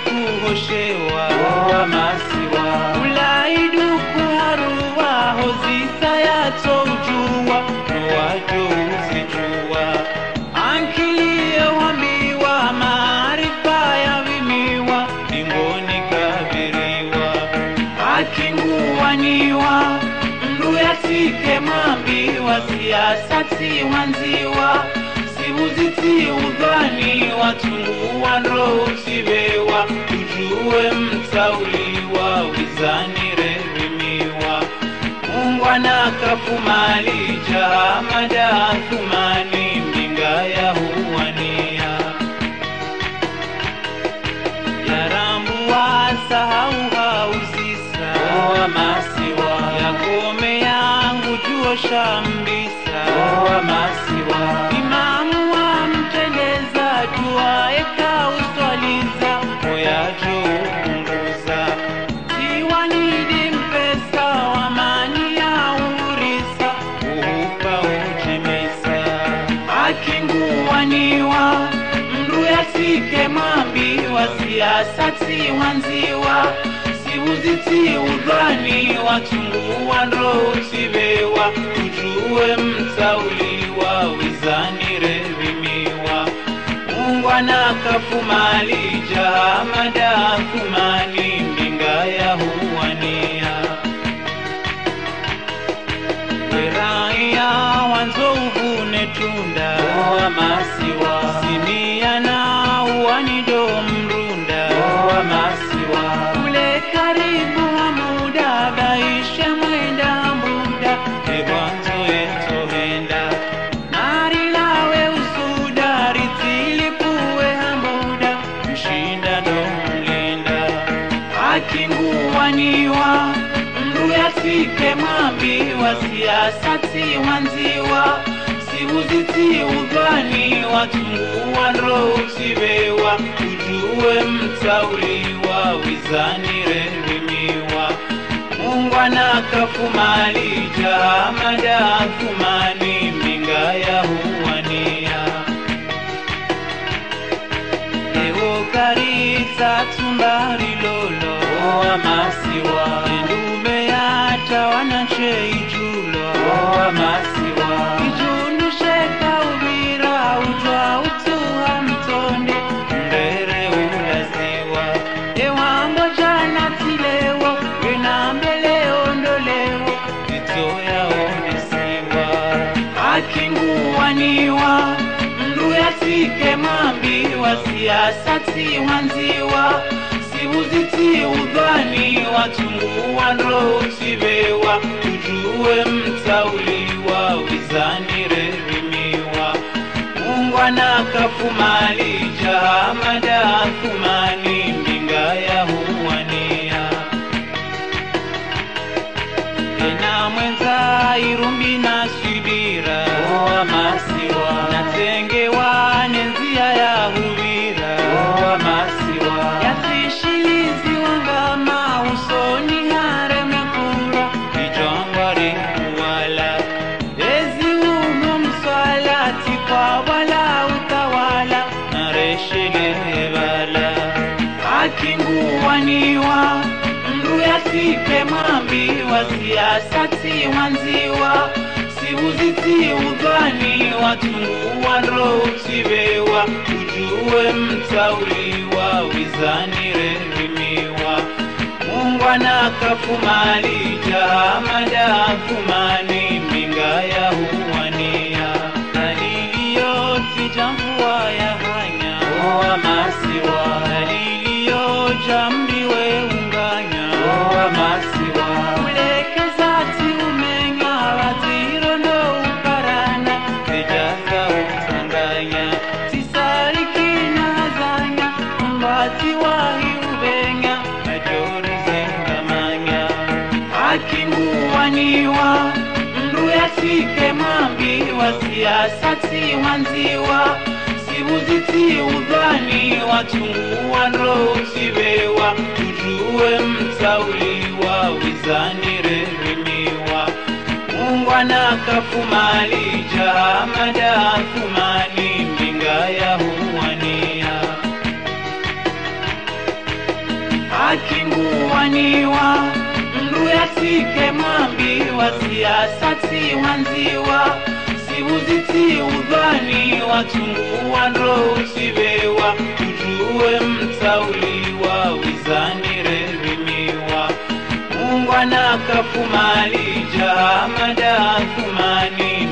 kuhoshewa masiwa ulaidu kuharuwa hozisa ya toujua nuwajo usijua ankilie wambiwa maarifa ya vimiwa dingoni kabiriwa akinguwaniwa mruyatike mambiwa siasa tiwanziwa siuziti udhani watungu wandro utibewa ujue mtauliwa wizani revimiwa Mungwana kafumali jahamada thumani mbinga ya huwania Yarambuwa sahau hauzisa masiwa Yakome yangu juo shambisa masiwa Imamu wa mteleza jua eka uswaliza Moyajo upunguza Tiwanidi mpesa wamani ya urisa Uhupa ujimisa Akinguwaniwa mruyatike mambiwa siasa tiwanziwa Siuziti udhani watungu wandro utibewa ujue mtauliwa wizani revimiwa Mungwana kafumali jahamada thumani mbinga ya huwania Weraia wanzo uvune tunda masiwa Simia na uwanido mrunda masiwa Ule karibu wa muda baisha mwenda muda Ebwanzo etohenda Narilawe usuda ritilipuwe hamuda Mshinda ndo mlinda Akinguwaniwa mruyatike mambiwa siasa tiwanziwa Siuziti udhani watungu wandro utibewa ujue mtauliwa wizani revimiwa Mungwana kafumali jahamada thumani mbinga ya huwania Ewo karisa tumbari lolo masiwa Endume ya tawana ijulo masiwa Ijundu sheka ubira ujwa utuha mtonde Mbere ulaziwa Ewambo jana tilewo Wenambele ondolewo Itoya onesiwa Akinguwaniwa mruyatike mambiwa siasa tiwanziwa Siuziti udhani watungu wandro utibewa ujue mtauliwa wizani revimiwa Mungwana kafumali jahamada thumani mbinga ya huwania Ena mwenza irumbi na subira masiwa Natengewa nenzia ya hubira masiwa Yatishilizi wangama usoni haremekura Ijongwari kuwala Ezi umu mswala tikwa wala utawala Nareshele bala Akinguwaniwa mruyatike mambiwa siasa tiwanziwa Siuziti udhani watungu wandro utibewa ujue mtauliwa wizani revimiwa Mungwana kafumali jahamada thumani mbinga ya huwania Dalilio tijamvua ya hanya masiwa Dalilio jamriwe unganya masiwa Ulekezati umenya waziro ndo uparana Tijaza utanganya Tisariki nazanya Mbati wahi ubenya Majori zengamanya Akinguwaniwa mruyatike mambiwa siasa tiwanziwa Siuziti udhani watungu wandro utibewa ujue mtauliwa wizani revimiwa Mungwana kafumali jahamada thumani mbinga ya huwania. Hakinguwaniwa mndu yasike mwambi wa siasa tiwanziwa sibuziti udhani watunguwa ndo usibewa ujue mtauliwa wizani rerimiwa Mungu anakafumalija mada thumani.